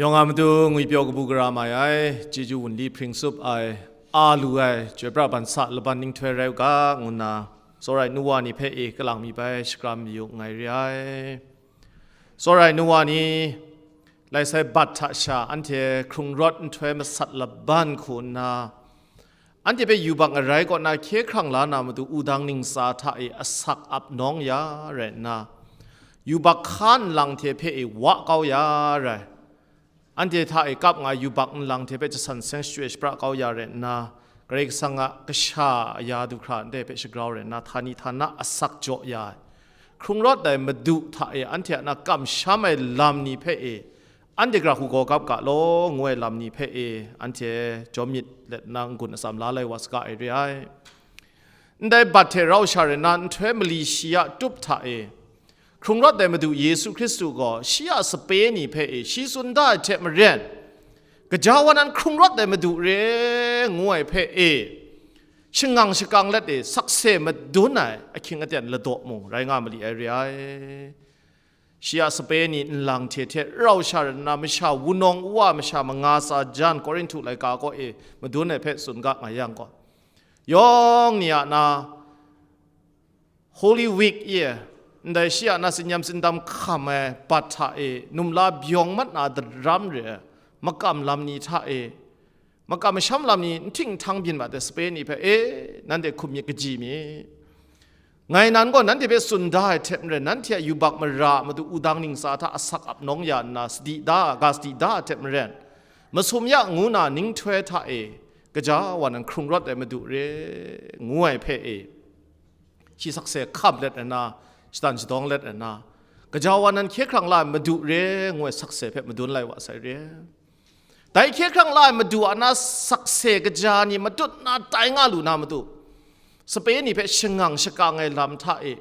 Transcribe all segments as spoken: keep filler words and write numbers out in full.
Yawng a matu ngwipyaw kabu gara mai ai, chyeju wunli hpring tsup ai, a lu ai, chyoi pra ban sa laban ninghtoi rai u ga, ngu nna, tsawra ai nu wa ni hpe e kalang mi bai shakram mayu nngai re ai. Tsawra ai nu wa ni, lai sai bat hta sha anhte hkrung rawt nhtoi masat laban hku nna, anhte hpe yubak arai kaw na hkye hkrang la na matu wudang ntsa hta e asak ap nawng ya rai nna, yubak hka nlang hte hpe e wa kau ya rai. Anhte hta e kap nga ai yubak nlang hte hpe jasan seng shachyoi shapra kau ya rai nna, Karai Kasang a kasha aya du hkra ndai hpe shagrau rai nna, htani htana asak jaw ya ai. Hkrung rawt ai madu hta e anhte a na kamsham ai lam ni hpe e, anhte gara hku gaw gap ga law, ngu ai lam ni hpe e, anhte jawm myit let nna n-gun atsam la lai wa saga ai re ai. Ndai bat hte rau sha rai nna, nhtoi mali shi a tup hta e, hkrung rawt ai Madu Yesu Hkristu gaw shi a sape ni hpe e shi tsun da ai hte maren, gaja wa nan hkrung rawt ai Madu re, ngu ai hpe e, shangang shakang let e, sakse madun ai ahkying aten ladaw mung rai nga mali ai re ai. Shi a sape ni nlang hte hte rau sha rai nna, masha wunawng wa masha manga tsa jan Korinhtu laika kaw e madun ai hpe tsun ga nga yang gaw, yawng ni a na Holy Week e, ndai shi a na tsinyam tsindam hkam ai bat hta e, numla byawng mat na daram re ai makam lam ni hta e, makam masham lam ni n hting n htang byin mat ai sape ni hpe, e, nanhte hkum myit kaji mi. Ngai nan gaw nanhte hpe tsun da ai hte maren, nanhte a yubak mara a matu wudang ntsa hta asak ap nawng ya nna, sadi da, ga sadi da ai hte maren, masum ya ngu na ninghtoi hta e, gaja wa nan hkrung rawt ai Madu re, ngu ai hpe e, shi sakse hkam let ai na, shadan shadawng let ai na, gaja wa nan hkye hkrang la ai Madu re, ngu ai sakse hpe madun lai wa sai re. Dai hkye hkrang la ai Madu a na sakse kaja ni matut na tai nga lu na matu, sape ni hpe shangang shakang ai lam hta e,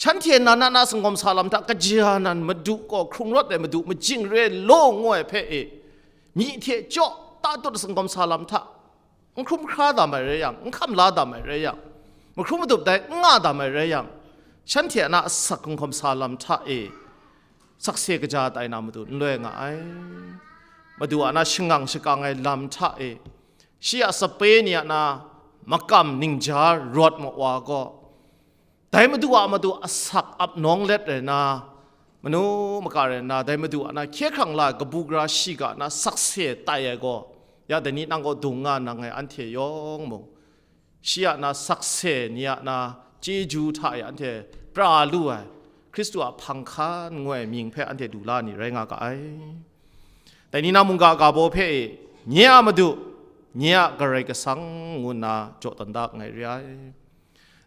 shanhte nan a na singawm sa lam hta kaja nan Madu gaw hkrung rawt ai Madu majing re law ngu ai hpe e, myi hte chyaw tatut singawm sa lam hta, n hkrum hkra dam ai rai yang, n hkam la dam ai rai yang, mahkrum madup dai n nga dam ai rai yang, shanhte a na asak hkum sa lam hta e, sakse kaja tai na matu n loi nga ai. Madu a na shangang shakang ai lam hta e, shi a sape ni a na makam ningja rawt ma wa gaw, dai Madu a matu asak ap nawng let rai na, manu maka rai na, dai Madu a na hkye hkrang la ai kabu gara shiga na sakse tai ai gaw, ya dai ni nang kaw dung nga nang ai anhte yawng mung, shi a na sakse ni a na chyeju hta e anhte pra lu ai, Hkristu a hpang hkan ngu ai mying hpe anhte du la ni rai nga ga ai. Dai ni na mungga ga baw hpe e, nye a Madu, nye a Karai Kasang ngu nna jaw tawn da nngai re ai.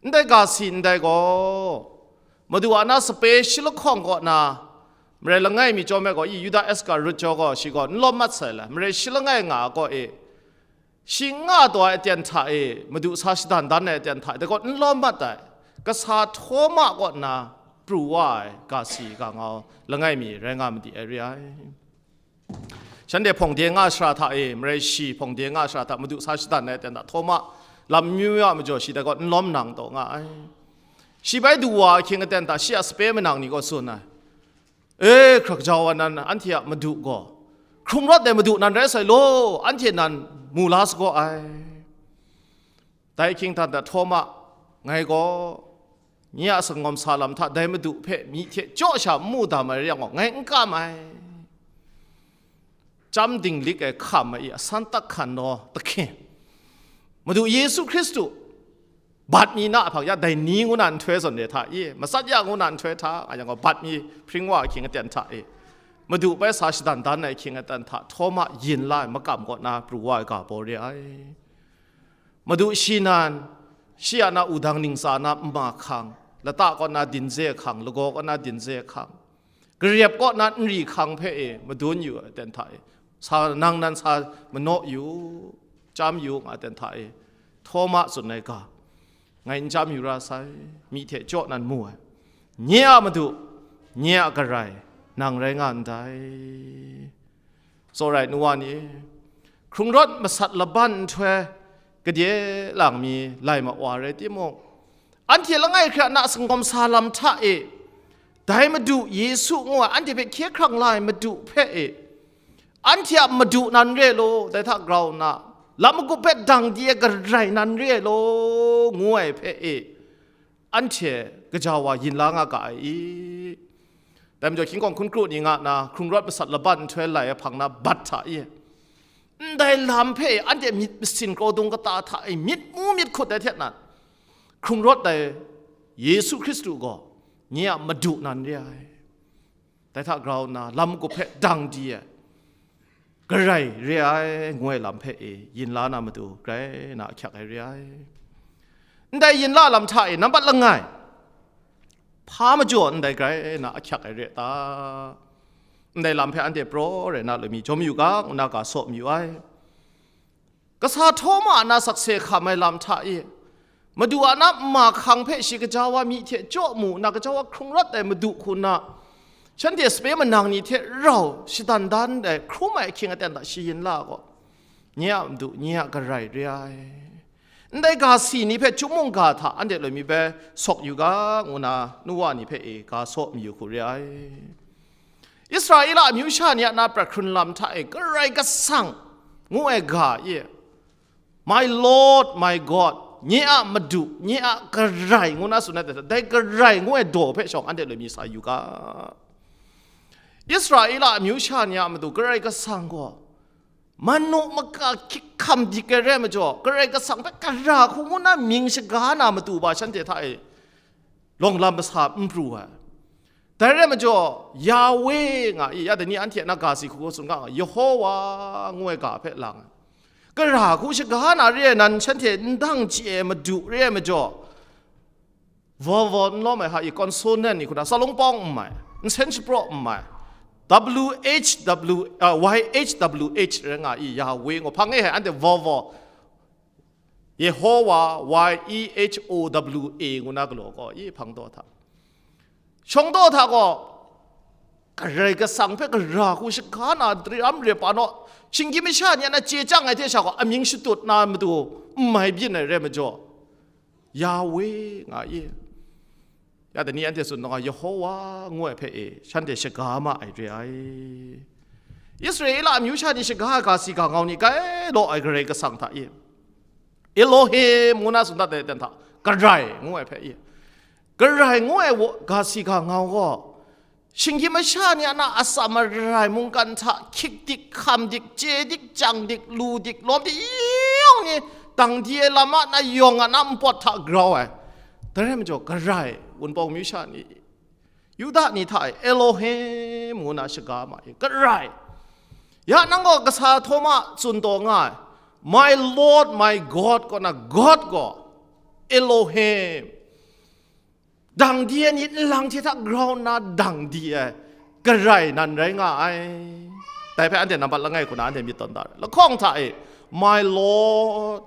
Ndai ga si ndai gaw, Madu a na sape shi lahkawng kaw na, marai langai mi chyawm ai gaw, i Yuda Iskarut jaw gaw, shi gaw n lawm mat sai la, marai shi langai nga ai kaw e, shi n nga taw ai aten hta e, Madu sa shadan dan ai aten hta e, dai gaw n lawm mat ai, kasa Htawma kaw nna pru wa ai ga si ga ngau langai mi rai nga madi ai re ai. Shanhte hpawng de nga shara hta e, marai shi hpawng de nga shara hta Madu sa shadan ai aten hta Htawma lam amyu myu a majaw shi dai gaw n lawm nang taw nga ai. Shi bai du wa ahkying aten hta shi a sape manang ni gaw tsun ai, E, hkrak jau wa nan, anhte a Madu gaw hkrung rawt ai Madu nan rai sai law, anhte nan mu la sagaw ai. Dai ahkying hta Htawma, ngai gaw nye a sangawm sa lam hta dai Madu hpe myi hte chyaw sha n mu dam ai rai yang gaw, ngai n kam ai. Chyam dinglik ai hkam ai i asan tak hkan naw, tahkyen, Madu Yesu Hkristu bat mi na hpang ya, dai ni ngu na nhtoi zawn re hta i, matsat ya ngu na nhtoi hta, nga yang gaw, bat mi hpring wa ahkying aten hta e, Madu bai sa shadan dan ai ahkying aten hta, Htawma yin la ai makam kaw na pru wa ai ga baw re ai. Madu shi nan, shi a na wudang ntsa na nma hkang, lata kaw na dinze hkang, lagaw kaw na dinze hkang, garep kaw na nri hkang hpe e madun yu ai aten hta e, sa, nang nan sa manaw yu, chyam yu nga ai aten hta e, Htawma tsun ai ga, ngai n chyam yu ra sai, myi hte chyaw nan mu ai, nye a Madu, nye a Karai, nang rai nga ndai. Tsawra ai nu wa ni, hkrung rawt masat laban nhtoi gade lang mi lai ma wa rai timung, anhte langai hkra na sangawm sa lam hta e, dai Madu Yesu ngu ai anhte hpe hkye hkrang la ai Madu hpe e, Anhte a madu nan re law, dai hta grau nna, lam magup hpe dang di ai Karai nan re law, ngu ai hpe e, anhte gaja wa yin la nga ga ai i? Dai majaw, hkying kawng hkun kru ni nga nna, hkrung rawt masat laban nhtoi lai ai hpang na bat hta i? Ndai lam hpe anhte myit masin kraw dung kata hta e myit mu myit hkut ai hte nan, hkrung rawt ai Yesu Hkristu gaw nye a madu nan re ai. Dai hta grau nna, lam magup hpe dang di ai Karai re ai, ngu ai lam hpe e yin la na matu, grai na ahkyak ai re ai. Ndai yin la lam hta e nambat langai, hpa majaw ndai grai na ahkyak ai re ta? Ndai lam hpe anhte praw rai na lami jawm yu ga, ngu na ga saw mayu ai. Kasa Htawma na sakse hkam ai lam hta e, Madu a na nma hkang hpe shi gaja wa myi hte jaw mu nna, gaja wa hkrung rawt ai Madu hku nna, shanhte sape manang ni hte rau shadan dan ai hkrum ai ahkying aten hta shi yin la gaw, nye a Madu, nye a Karai re ai. Ndai ga si ni hpe chyum mungga hta anhte loi mi bai sawk yu ga, ngu na nu wa ni hpe e ga saw mayu hku re ai. Israela amyu sha ni a na prat hkrun lam hta e Karai Kasang ngu ai ga e, "My Lord, my God," nye a Madu, nye a Karai ngu na tsun ai hte, dai Karai ngu ai daw hpe shawng anhte loi mi sa yu ga. Israela amyu sha ni a matu Karai Kasang gaw, manu maka hkyik hkam dik ai re ai majaw, Karai Kasang hpe Karai hku ngu na mying shaga na matu ba shanhte hta e lawng lam masa n pru ai. Dai rai majaw, Yahweh nga i, ya dai ni anhte a na ga si hku tsun ga, Yehowa ngu ai ga hpe lang ai. Karai hku shaga na re ai nan shanhte n dang chye ai Madu re ai majaw, vowel n lawm ai hta e consonant ni hku na, salung pawng n mai, nsen shapraw n mai, W H W, uh, Y H W H rai nga i, Yahweh ngu hpang e ai, anhte vowel, Yehowa, Y E H O W A ngu na galaw gaw, i hpang daw hta. Shawng daw hta gaw, Karai Kasang hpe Karai hku shaga na, daram re pa naw, shinggyim masha ni a na chye chyang ai hte sha gaw, amying shatut na matu n mai byin ai rai majaw, Yahweh nga i. Ya dai ni anhte tsun nna, Yehowa ngu ai hpe e, shanhte shaga ma ai re ai. Israela amyu sha ni shaga ai ga si ga ngau ni kai law ai Karai Kasang hta e, Elohim ngu na tsun dat ai aten hta, Karai ngu ai hpe e, Karai ngu ai wa-, ga si ga ngau gaw, shinggyim masha ni a na atsam arai mungkan hta hkyik dik, hkam dik, chye dik, chyang dik, lu dik, lawm dik, yawng ni dang di ai lam a na yawng a na npawt hta grau ai. Dai rai majaw, Karai, Wunpawng myu sha ni, Yuda ni hta e Elohim ngu na shaga ma e, Karai. Ya nang gaw kasa Htawma tsun taw nga ai, "My Lord, my God," kaw na, God gaw Elohim, dang di ai ni nlang hte hta grau nna dang di ai Karai nan rai nga ai. Dai hpe anhte nambat langai hku na anhte myit tawn da ai. Lahkawng hta e, "My Lord."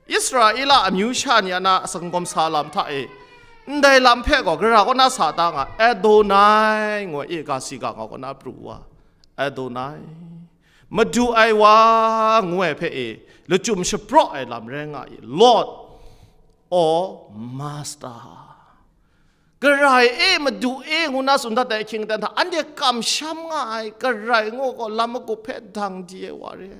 Israela amyu sha ni a na atsang gawm sa lam hta e, ndai lam hpe gaw gara kaw na sa ta nga, Adonai ngu ai, e, ga si ga ngau kaw na pru wa, Adonai. Madu ai wa ngu ai hpe e, lachyum shapraw ai lam rai nga i, Lord or Master. Karai e, Madu e ngu na tsun dat ai ahkying aten hta, anhte kamsham nga ai Karai ngu gaw, lam magup hpe dang di ai wa re.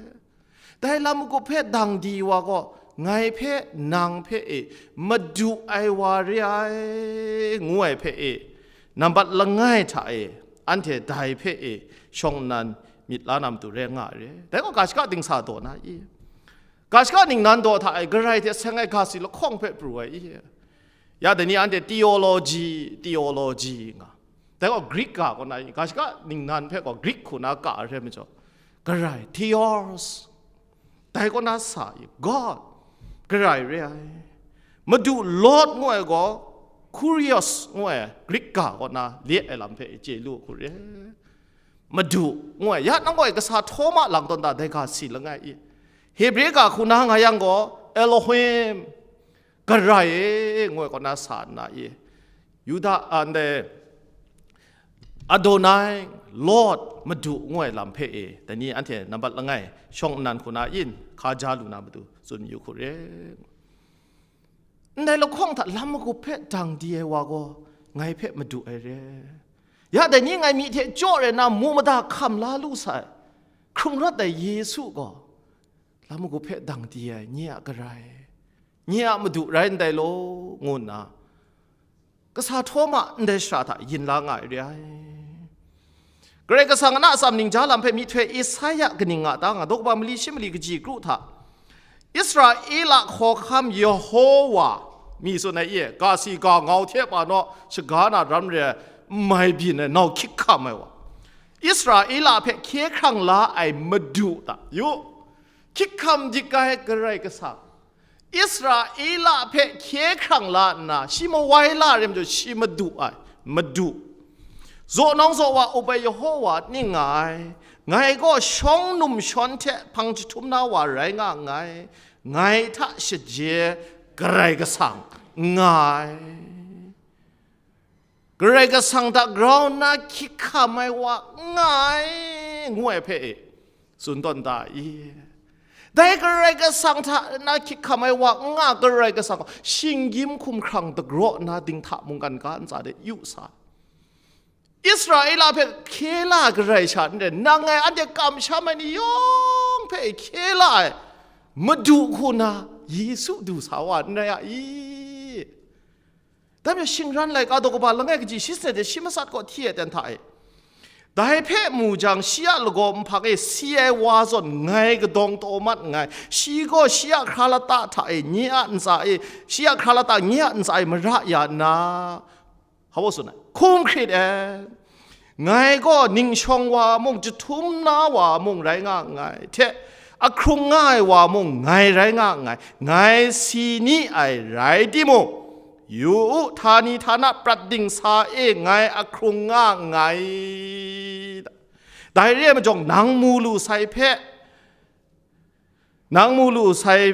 Dai lam magup hpe dang di wa gaw, ngai hpe, nang hpe e, Madu ai wa re ai, ngu ai hpe e, nambat langai hta e, anhte dai hpe e, shawng nnan myit la na matu rai nga ai re. Dai gaw ga shaka dingsa daw na i? Ga shaka ningnan daw hta e, Karai hte seng ai ga si lahkawng hpe pru ai i? Ya dai ni anhte theology, theology nga. Dai gaw Greek ga kaw na i, ga shaka ningnan hpe gaw Greek hku na ka ai re majaw, Karai, Theos, dai kaw na sa i, God, Karai re ai. Madu Lord ngu ai gaw, Kurios ngu ai Greek ga kaw na le ai lam hpe chye lu hku re. Madu ngu ai, ya nang gaw e kasa Htawma lang tawn da, dai ga si langai i? Hebre ga hku na nga yang gaw, Elohim, Karai e, ngu ai kaw na sa nna i? Yuda, a, ndai Adonai, Lord, Madu ngu ai lam hpe e, dai ni anhte nambat langai shawng nnan hku na in hka ja lu na matu tsun yu hku re. Ndai lahkawng hta lam magup hpe dang di ai wa gaw, ngai hpe Madu ai re. Ya dai ni ngai myi hte jaw rai na mu mada hkam la lu sai. Hkrung rawt ai Yesu gaw lam magup hpe dang di ai nye a Karai, nye a Madu rai ndai law, ngu nna kasa htawma ndai shara hta yin la nga ai re ai. Karai Kasang a na atsam ningja lam hpe myihtoi Esaia kaning nga ta nga, daw kaba mali shi mali kaji kru hta, Israela hkawhkam Yehowa, mi tsun ai e, ga si ga ngau hte pa naw shaga na ram re ai, n mai byin ai, nau hkyik hkam ai wa, Israela hpe hkye hkrang la ai Madu ta yu, hkyik hkam dik ai Karai Kasang, Israela hpe hkye hkrang la nna, shi mawai la re majaw, shi madu ai, madu. Zaw nawng zaw wa up ai Yehowa ning nga ai. Ngai gaw shawng num shawn hte hpang jahtum na wa rai nga nngai. Ngai hta shaje Karai Kasang nga ai. Karai Kasang hta grau nna hkyik hkam ai wa nga ai, ngu ai hpe e, tsun tawn da i? Dai Karai Kasang hta na hkyik hkam ai wa n nga Karai Kasang gaw, shinggyim hkumhkrang dagraw nna dinghta mungkan ga ntsa de yu sa. Israela hpe hkye la Karai sha n rai, nang ngai anhte kamsham ai ni yawng hpe hkye la ai Madu hku na Yesu du sa wa n rai a i? Dai majaw shingran laika daw kaba langai kaji shi sanit de shi masat kaw hti ai ten hta e. Dai hpe mu jang, shi a lagaw nhpang e si ai wa zawn ngai kadawng taw mat nngai. Shi gaw shi a hkra lata hta e, nye a ntsa e, shi a hkra lata nye a ntsa e mara ya nna, hpa tsun ai, hkum hkrit ai. Ngai gaw ningshawng wa mung, jahtum na wa mung rai nga nngai, hte ahkrung nga ai wa mung ngai rai nga nngai. Ngai si ni ai rai timung, yu u, htani htana prat dingsa e ngai ahkrung nga nngai. Dai re ai majaw, nang mu lu sai hpe, nang mu lu sai,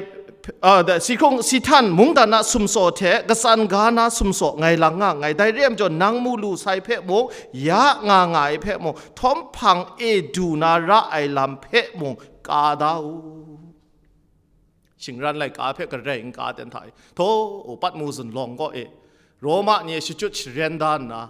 ah, da, si hkrung si htan mungdan a sumsaw hte katsan ga na sumsaw ngai lang nga nngai. Dai re ai majaw, nang mu lu sai hpe mung, ya nga nga ai hpe mung, htawm hpang e du na ra ai lam hpe mung ka da u. Shingran laika hpe garai n ka ten hta e, htaw, Patmu zunlawng kaw e, Roma ni e shachyut sharen da nna,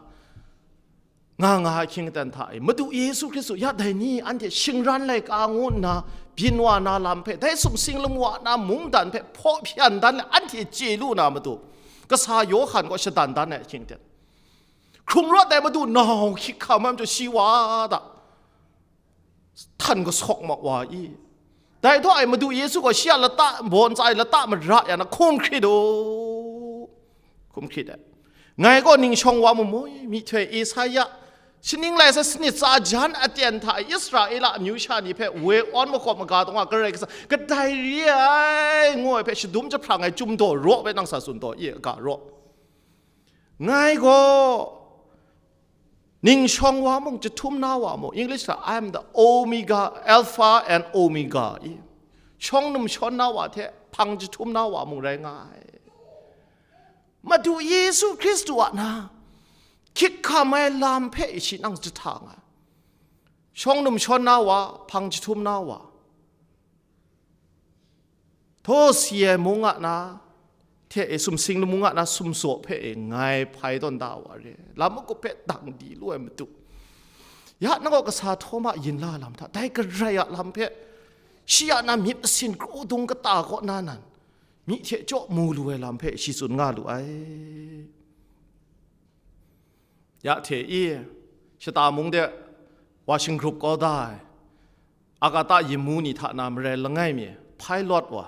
nga nga ai hkying aten hta e, Madu Yesu Hkristu ya dai ni anhte shingran laika ngu nna byin wa na lam hpe, dai sumsing lamu a na mungdan hpe hpaw hpyan dan le anhte chye lu na matu, kasa Yawhan gaw shadan dan ai ahkying aten, hkrung rawt ai Madu nau hkyik hkam ai majaw shi wa da, htan gasawk mak wa i? Dai htaw e Madu Yesu gaw shi a lata bawn tsa e lata mara ya na hkum hkrit u, hkum hkrit ai. Ngai gaw ningshawng wa mumui, myihtoi Esaia, shaning lai sai sanit tsa jan aten hta e Israela amyu sha ni hpe woi awn makawp maga taw nga Karai Kasang kadai re ai, ngu ai hpe shadum jahprang ai Chyum daw raw hpe nang sa tsun taw i, ga raw. Ngai gaw ningshawng wa mung, jahtum na wa mung, English hta, "I am the Omega, Alpha and Omega," i, shawng num shawn na wa hte hpang jahtum na wa mung rai nga ai. Madu Yesu Hkristu a na hkyik hkam ai lam hpe shi nang jahta nga ai. Shawng num shawn na wa, hpang jahtum na wa, htaw si ai mung a na hte e, sumsing lamu a na sumsaw hpe e ngai hpai tawn da wa re, lam magup hpe dang di lu ai Madu. Ya nang gaw kasa htawma yin la lam hta, dai Karai a lam hpe, shi a na myit masin kru dung kata kaw na nan, myi hte chyaw mu lu ai lam hpe shi tsun nga lu ai. Ya hte i, shata mung de washing group kau da ai, Akata yimu ni hta na marai langai mi, pilot wa,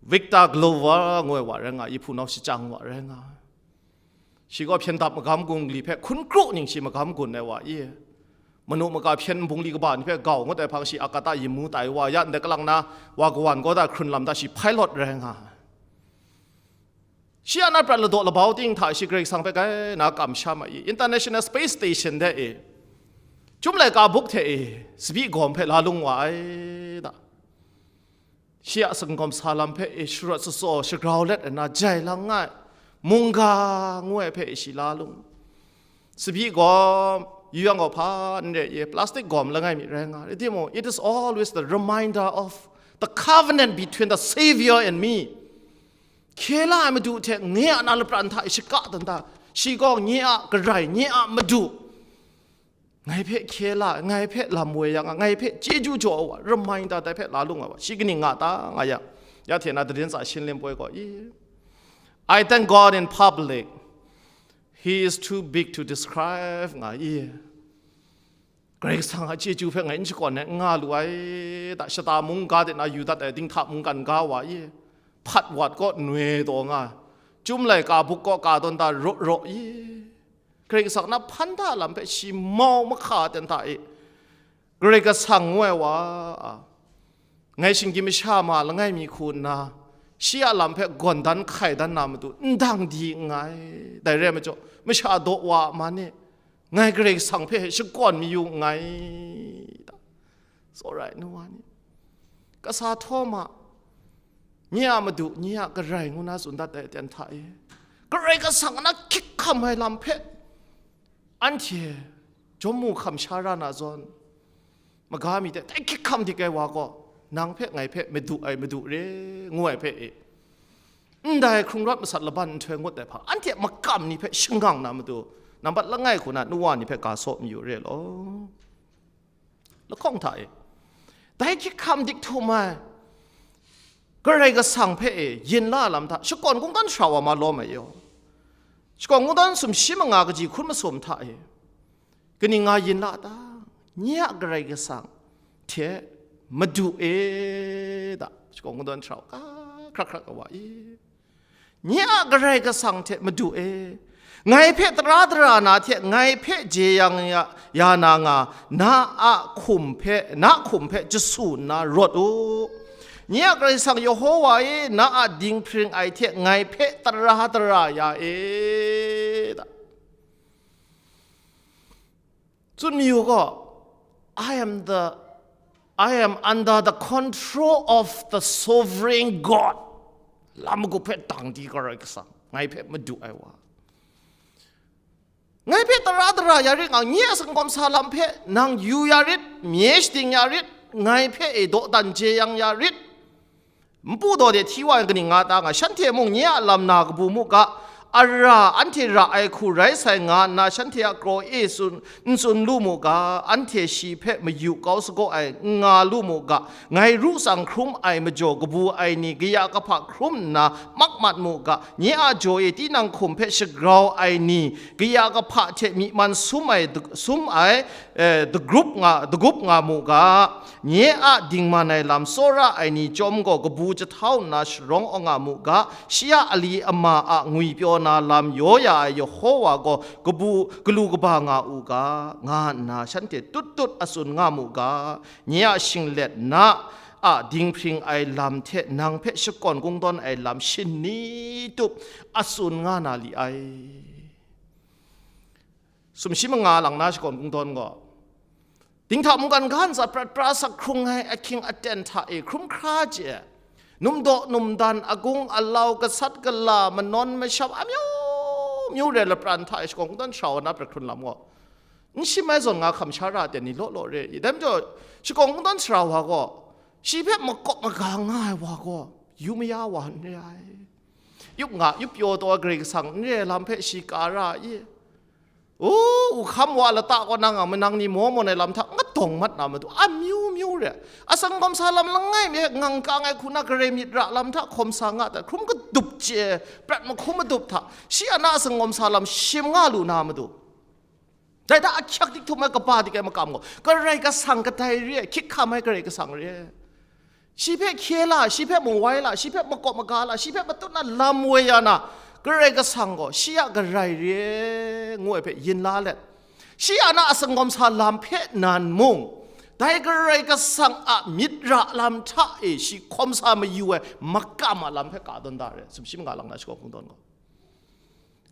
Victor Glover ngu ai wa rai nga, i hpunau shachyang wa rai nga. Shi gaw hpyen dap magam gun li hpe hkun kru ning shi magam gun ai wa i, manu maka hpyen nbungli kaba ni hpe gau ngut ai hpang shi Akata yimu tai wa, ya ndai kalang na wa kawan kau da hkrun lam da shi pilot rai nga. Shi a na prat ladaw labau ting hta shi Karai Kasang hpe kai na kamsham ai, International Space Station de e, Chyum laika buk hte e, tsabyi gawm hpe la lung wa ai da. Shi a sangawm sa lam hpe e, sharawt tsatsaw shagrau let ai na jai lang nga ai, mungga ngu ai hpe e shi la lung. Tsabyi gawm, yu yang gaw hpa n re ye, plastic gawm langai mi rai nga, rai timung, it is always the reminder of the covenant between the Savior and me. Hkye la ai Madu hte nye a na lapran hta e shaka dan da, shi gaw nye a Karai, nye a Madu. Ngai hpe hkye la, ngai hpe lam woi yang, ngai hpe chyeju jaw ai wa, reminder dai hpe la lung ai wa, shi kaning nga ta nga yang, ya hte na သတင်းစာရှင်းလင်းပွဲ gaw, i, "I thank God in public, He is too big to describe," nga i. Karai Kasang a chyeju hpe ngai n shakawn ai, n nga lu ai, da shata mungga de na yu dat ai dinghta mungkan ga wa i, hpat wat kaw noi taw nga, chyum laika buk kaw ka tawn da raw raw i, Karai Kasang na hpan da lam hpe shi mau mahka ten hta e, Karai Kasang ngu ai wa a, ngai shinggyim masha ma langai mi hku nna, shi a lam hpe gawn dan hkai dan na matu, n dang di nngai. Dai re ai majaw, masha daw wa a man e, ngai Karai Kasang hpe shakawn mayu nngai. Tsawra ai nu wa ni, kasa htawm a, nye a madu, nye a karai ngu na tsun dat ai aten hta e, Karai Kasang na hkyik hkam ai lam hpe anhte jawm mu hkam sha ra na zawn, maga mi hte dai hkyik hkam dik ai wa gaw, nang hpe ngai hpe madu ai madu re, ngu ai hpe e, ndai hkrung rawt masat laban nhtoi ngut ai hpang, anhte makam ni hpe shangang na matu, nambat langai hku na nu wa ni hpe ga saw mayu re law. Lahkawng hta e, dai hkyik hkam dik htum ai Karai Kasang hpe e yin la lam hta, shakawn kungdawn sara wa ma lawm ai yaw, shakawn kungdawn sumshi manga kaji hkun masum hta e, kaning nga yin la ta? Nye a Karai Kasang hte madu e da, shakawn kungdawn sara wa hkrak hkrak wa i. Nye a Karai Kasang hte madu e, ngai hpe tara dara na hte ngai hpe jeyang ya, ya na nga, na a hkum hpe, na hkum hpe jasu nna rawt u. Nye a Karai Kasang Yehowa e, na a dinghpring ai hte ngai hpe tara dara ya e, da. Tsun mayu gaw, "I am the, I am under the control of the sovereign God." Lam magup hpe dang di Karai Kasang, ngai hpe madu ai wa. Ngai hpe tara dara ya rit nga, nye a sangkawm sa lam hpe nang yu ya rit, mye shading ya rit, ngai hpe e dawdan jeyang ya rit. Npu daw de hti wa ai kaning nga ta nga, shanhte mung nye a lam na kabu mu ga, ara anhte ra ai hku rai sai nga nna shanhte a kraw e tsun, n tsun lu mu ga, anhte shi hpe mayu kau sagaw ai n nga lu mu ga, ngai ru tsang hkrum ai majaw kabu ai ni kaya kahpa hkrum nna mak mat mu ga, nye a jaw e tinang hkum hpe shagrau ai ni kaya kahpa hte myi man sum ai, sum ai, eh, dagup nga, dagup nga mu ga, nye a dingman ai lam tsawra ai ni chyawm gaw kabu jahtau nna sharawng aw nga mu ga, shi a ali ama a ngwipyaw na lam yaw ya ai Yehowa gaw kabu galu kaba nga u ga, nga nna shanhte tut tut a tsun nga mu ga, nye a shinglet na a dinghpring ai lam hte nang hpe shakawn kungdawn ai lam shani tup a tsun nga na li ai. Sumshi manga lang na shakawn kungdawn gaw, dinghta mungkan ga ntsa prat pra sak hkrung ai ahkying aten hta e hkrum hkra chye ai, numdaw numdan, agung alau, gasat gala, manawn masham, amyu myu re lapran hta e shakawn kungdawn sara wa na prat hkrun lam gaw, n shim ai zawn nga hkam sha ra ten ni law law re i? Dai majaw, shakawn kungdawn sara wa gaw, shi hpe makawp maga nga ai wa gaw, yu maya wa n re ai. Yup nga, yup pyaw taw ai Karai Kasang n re ai lam hpe shi ka ra i? U, u hkam wa lata kaw na nga manang ni maw mawn ai lam hta ngat dawng mat na matu, amyu myu re. Atsang gawm sa lam langai mi hpe ngang kang ai hku na Karai myit ra lam hta hkawm sa nga ta, hkrum kadup chye, prat mahkum madup hta, shi a na atsang gawm sa lam shim nga lu na matu. Dai hta ahkyak dik htum ai, kaba dik ai makam gaw, Karai Kasang kadai re ai, hkyik hkam ai Karai Kasang re ai. Shi hpe hkye la, shi hpe mung wai la, shi hpe makawp maga la, shi hpe matut na lam woi ya na, Karai Kasang gaw shi a Karai re ai ngu ai hpe yin la let, shi a na atsang gawm sa lam hpe nan mung, dai Karai Kasang a myit ra lam hta e shi hkawm sa mayu ai makam a lam hpe ka tawn da re, sumshi manga lang na shakawn kungdawn gaw.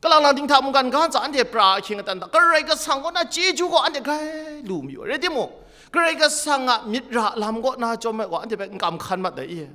Kalang lang dinghta mungkan ga ntsa anhte pra ahkying aten hta, Karai Kasang kaw na chyeju gaw anhte grai lu mayu ai. Rai timung, Karai Kasang a myit ra lam kaw na chyawm ai gaw anhte hpe n kam hkan mat ai i?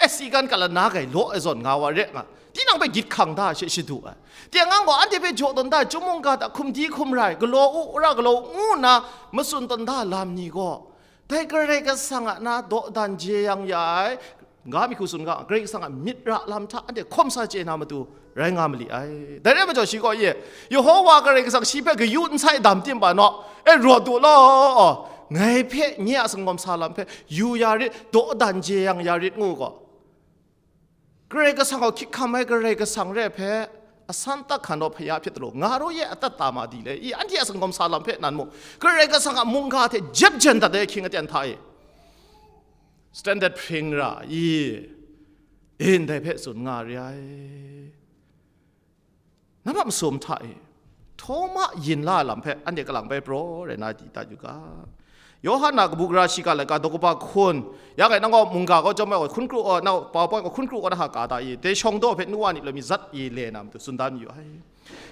E, si kan kala na gai law ai zawn nga wa re nga, tinang hpe gyit hkang da she shadu ai. Tiang ang gaw anhte hpe jaw tawn da ai, chyum mungga hta hkum di hkum rai, galaw u, ra galaw u, ngu nna matsun tawn da lam ni gaw, dai Karai Kasang a na dawdan jeyang ya ai, N ga mi hku tsun ga, Karai Kasang a myit ra lam hta anhte hkawm sa chye na matu rai nga ma li ai. Dai rai majaw shi gaw, ye, Yehowa Karai Kasang shi hpe kayu nsai dam tim pa naw, e, rawt u law, ngai hpe nye a sangawm sa lam hpe yu ya rit, dawdan jeyang ya rit ngu gaw, Karai Kasang gaw hkyik hkam ai Karai Kasang re hpe asan tak hkan raw hpaya hpyit law, nga raw ye atat ta ma di le i, anhte a sangawm sa lam hpe nan mu, Karai Kasang a mungga hte jep jen dat ai ahkying aten hta e, standard hpring ra i, ndai hpe tsun nga re ai. Nambat masum hta e, Htawma yin la lam hpe anhte kalang bai praw rai na di dat yu ga. Yawhan a kabu gara shiga laika daw kaba hkun, ya ngai nang gaw mungga gaw chyawm ai gaw hkun kru, nang pau poi gaw hkun kru gaw na ha ka ta i, dai shawng daw hpe nu wa ni loi mi zat i le na matu tsun dan yu ai.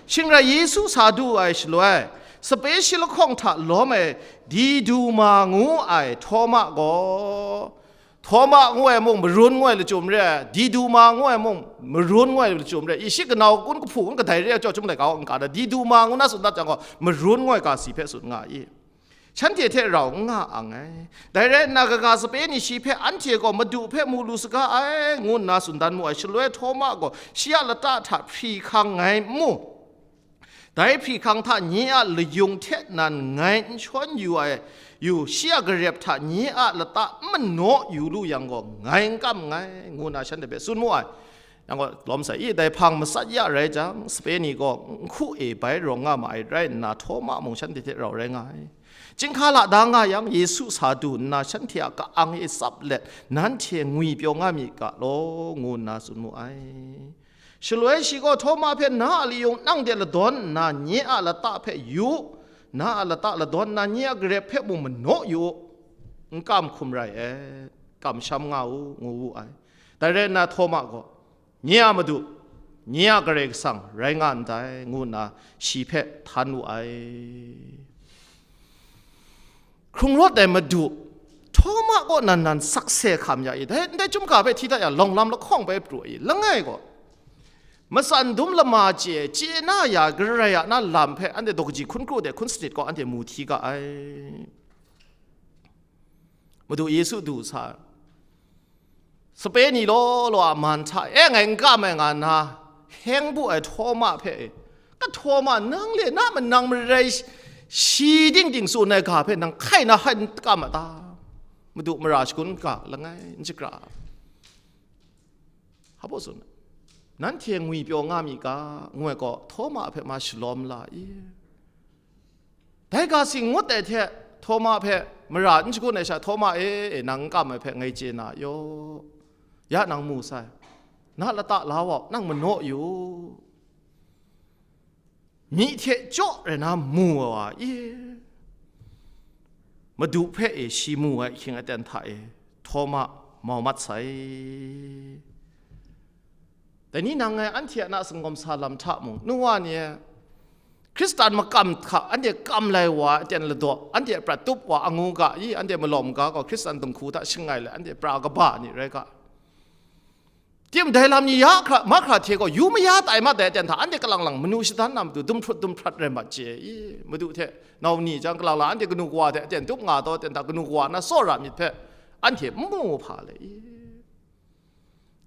Shing rai Yesu sa du ai shaloi, sape shi lahkawng hta lawm ai Diduma ngu ai Htawma gaw, Htawma ngu ai mung, marun ngu ai lachyum re ai, Diduma ngu ai mung, marun ngu ai lachyum re ai, i shi kanau kun kahpu kun kadai re ai chyawm chyum laika gaw n ka da, Diduma ngu na tsun dat jang gaw, marun ngu ai ga si hpe tsun nga i. Shanhte hte rau n nga ang ai. Dai rai nna, kaga sape ni shi hpe, anhte gaw Madu hpe mu lu saga ai, ngu nna tsun dan mu ai. Shaloi Htawma gaw shi a lata hta hpri hkang ngai n mu. Dai hpri hkang hta nye a layung hte nan ngai n shawn yu ai yu, shi a garep hta nye a lata n manaw yu lu yang gaw, ngai n kam nngai, ngu nna shanhte hpe tsun mu ai. Yang gaw, lawm sai i, dai hpang matsat ya rai jang, sape ni gaw nhku e bai rawng nga ma ai rai nna, Htawma mung shanhte hte rau rai nga ai. Chyinghka la da nga yang, Yesu sa du nna, shanhte a ka-ang e tsap let, nanhte ngwipyaw nga myit ga law, ngu nna tsun mu ai. Shaloi shi gaw Htawma hpe, "Na a layung nang de ladawn nna, nye a lata hpe yu u, na a lata ladawn nna, nye a garep hpe mung manaw yu u, n kam hkum rai e, kamsham nga u," ngu wu ai. Dai rai nna, Htawma gaw, "Nye a Madu, nye a Karai Kasang rai nga ndai," ngu nna shi hpe htan wu ai. Hkrung rawt ai Madu, Htawma kaw nan nan sakse hkam ya i, dai ndai chyum ga hpe hti dat yang, lawng lam lahkawng bai pru ai i, langai gaw, matsan dum lama chye, chye na ya, Karai a na lam hpe anhte daw kaji hkun kru de hkun sanit gaw anhte mu hti ga ai. Madu Yesu du sa, sape ni law law a man hta e ngai n kam ai nga nna, heng bu ai Htawma hpe, "Ka Htawma, nang le na manang marai shi dingding tsun ai ga hpe nang hkai na hai n kam a ta? Madu mara shagun ga langai n shakra." Hpa baw tsun, "Nanhte ngwipyaw nga mi ga," ngu ai gaw, Htawma hpe ma shalawm la i? Dai ga si ngut ai hte, Htawma hpe mara n shagun ai sha, "Htawma e, e, nang n kam ai hpe ngai chye na yaw, ya nang mu sai, na lata la wa u, nang manaw yu u, myi hte chyaw rai na mu ai wa i?" Madu hpe e shi mu ai ahkying aten hta e, Htawma mau mat sai. Dai ni nang ngai anhte a na sangawm sa lam hta mung, nu wa ni e, Hkristan makam hka anhte kam lai wa aten ladaw, anhte prat tup wa angu ga i, anhte malawm ga gaw Hkristan dinghku hta shangai let anhte pra kaba ni rai ga. Tim dai lam ni ya hkra, mahkra hte gaw yu maya tai mat dai aten hta, anhte kalang lang manu shadan na matu dum hprut dum hprat rai mat chye i, Madu hte nau ni jang kalang lang anhte kanu kawa hte aten tup nga taw aten hta, kanu kawa na tsawra myit hpe anhte n mu hpa le i.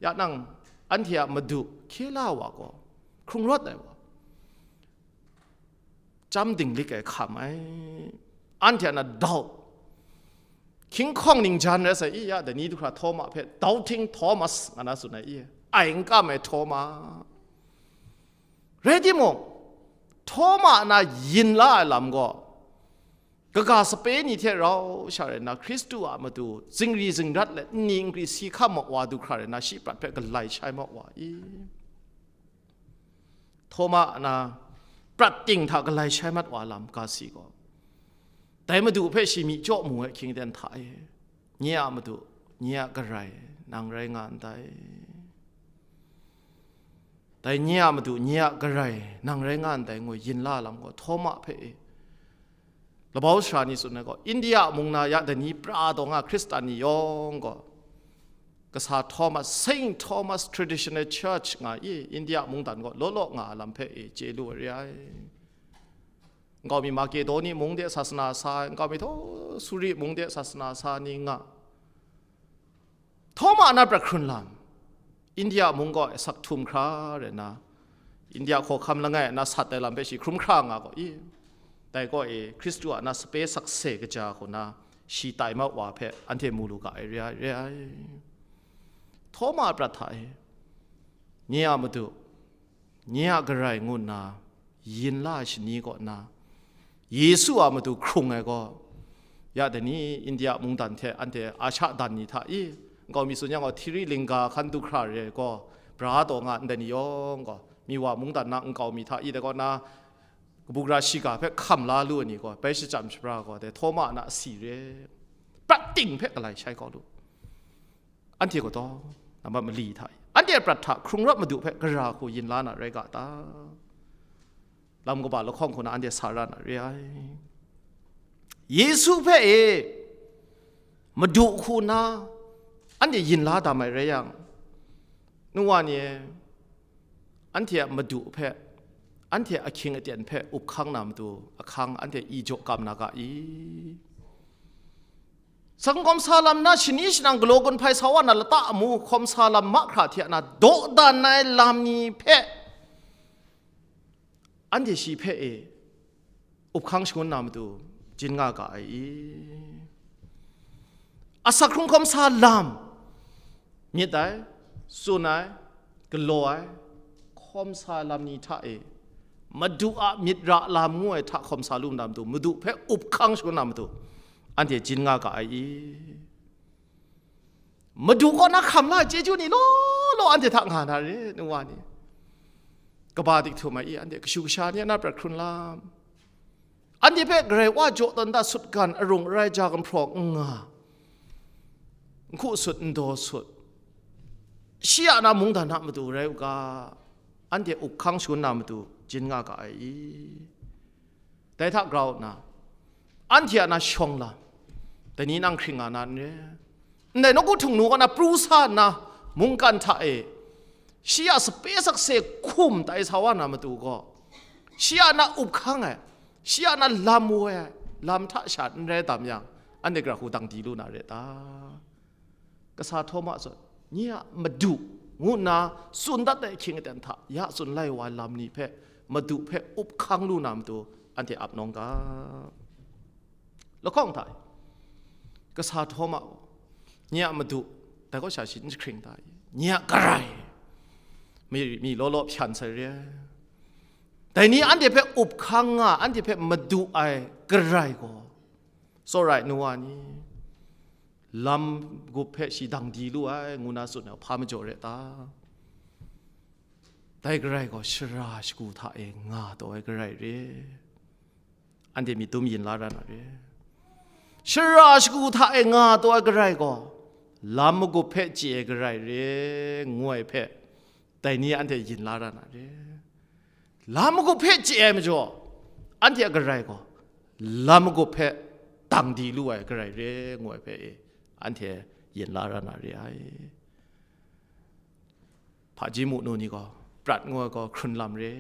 Ya nang, anhte a Madu hkye la wa gaw, hkrung rawt ai wa, chyam dinglik ai hkam ai. Anhte a na dau, hkying hkawng ningjan rai sai i, ya dai ni du hkra Htawma hpe Doubting Thomas nga na tsun ai i, ai n kam ai Htawma. Rai timung, Htawma a na yin la ai lam gaw, kaga sape ni hte rau sha rai nna, Hkristu a matu zingri zingrat let nni nkri si hkam mat wa du hkra rai nna, shi prat hpe galai shai mat wa i? Htawma a na prat ting hta galai shai mat wa lam ga si gaw, dai Madu hpe shi myi chyaw mu ai hkying aten hta e, "Nye a Madu, nye a Karai, nang rai nga ndai. Dai nye a Madu, nye a Karai, nang rai nga ndai," ngu yin la lam gaw, Htawma hpe e, labau sara ni tsun ai gaw, India mung na ya dai ni pra taw nga Hkristan ni yawng gaw, kasa Thomas, Saint Thomas Traditional Church nga i, India mungdan gaw law law nga ai lam hpe e chye lu ai re ai. Nkau mi Makedoni mung de sasana sa ai, nkau mi htaw Suri mung de sasana sa ni nga. Htawma na prat hkrun lam, India mung gaw asak htum hkra rai nna, India hkawhkam langai na sat ai lam hpe shi hkrum hkra nga gaw i, dai gaw e Hkristu a na sape sakse kaja hku na shi tai mat wa hpe anhte mu lu ga ai re ai, re ai. Htawma prat hta e, nye a Madu, nye a Karai ngu nna yin la ai shani kaw na, Yesu a matu hkrung ai gaw, ya dai ni India mungdan hte anhte Asha dan ni hta i, nkau mi tsun yang gaw, Thiri Lingga hkan du hkra re ai gaw, bra taw nga ndai ni yawng gaw, mi wa mungdan na nkau mi hta i, dai kaw na, kabu gara shiga hpe hkam la lu ai ni gaw, bai shachyam shabra gaw, dai Htawma na asi re, prat ting hpe galai shai kau lu. Anhte gaw taw, nambat mali hta i, anhte a prat hta hkrung rawt Madu hpe gara hku yin la na rai ga ta? Lam kaba lahkawng hku na anhte sa ra na re ai. Yesu hpe e Madu hku na anhte yin la dam ai rai yang, nu wa ni e, anhte a Madu hpe, anhte a ahkying aten hpe up hkang na matu ahkang anhte i jaw kam na ga i? Sanghkawm sa lam na shani shanang galaw gun hpai sa wa na lata amu hkawm sa lam mahkra hte na dawdan ai lam ni hpe anhte shi hpe e up hkang shangun na matu jin nga ga ai i? Asak hkrung hkawm sa lam, myit ai, tsun ai, galaw ai, hkawm sa lam ni hta e, Madu a myit ra lam ngu ai hta hkawm sa lu na matu, Madu hpe up hkang shangun na matu, anhte jin nga ga ai i? Madu kaw na hkam la ai chyeju ni law law anhte hta nga na re, nu wa ni. Kaba dik htum ai i, anhte kashu kasha ni a na prat hkrun lam, anhte hpe Karai wa jaw tawn da sutgan arung arai ja gumhpraw n nga, n hku sut, n daw sut, shi a na mungdan a matu rai u ga, anhte up hkang shangun na matu jin nga ga ai i? Dai hta grau nna, anhte a na shawng lam, dai ni nang hkring nga na n re. Ndai nawku htung nu kaw na pru sa nna, mungkan hta e, shi a sape sakse hkum tai sa wa na matu gaw, shi a na up hkang ai, shi a na lam woi ai lam hta sha n rai tam yang, anhte gara hku dang di lu na re ta? Kasa Htawma zawn, nye a Madu ngu nna tsun dat ai ahkying aten hta ya tsun lai wa ai lam ni hpe, Madu hpe up hkang lu na matu, anhte ap nawng ga. Lahkawng hta e, Kasa Htawma gaw, nye a Madu, dai kaw sha shi n jahkring ta i? Nye a Karai, mi, mi law law hpyan sai re ai. Dai ni anhte hpe up hkang nga, anhte hpe Madu ai Karai gaw, tsawra ai nu wa ni, lam gup hpe shi dang di lu ai, ngu na tsun ai hpa majaw re ta? Dai Karai gaw shara shagu hta e nga taw ai Karai re. Anhte myit dum yin la ra na re. Shara shagu hta e nga taw ai Karai gaw lam magup hpe chye ai Karai re, ngu ai hpe, dai ni anhte yin la ra na re. Lam magup hpe chye ai majaw, anhte a Karai gaw lam magup hpe dang di lu ai Karai re, ngu ai hpe e, anhte yin la ra na re ai. Hpaji mu nu ni gaw, prat ngu ai gaw hkrun lam re.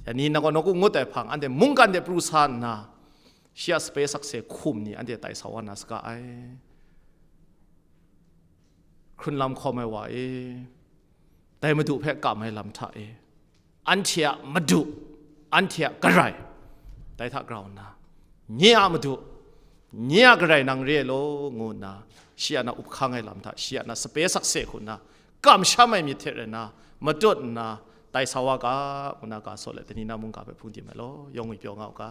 Ya ni na gaw nawku ngut ai hpang, anhte mungkan de pru sa nna, shi a sape sakse hkum ni anhte tai sa wa na saga ai. Hkrun lam hkawm ai wa e, dai Madu hpe kam ai lam hta e, anhte a Madu, anhte a Karai, dai hta grau nna, nye a Madu, nye a Karai nang re ai law, ngu nna, shi a na up hkang ai lam hta, shi a na sape sakse hku nna, kamsham ai myit hte rai nna, matut nna, tai sa wa ga, ngu nna ga saw let, dai ni na mungga hpe hpung dim ai law, yawng ngwi pyaw nga u ga.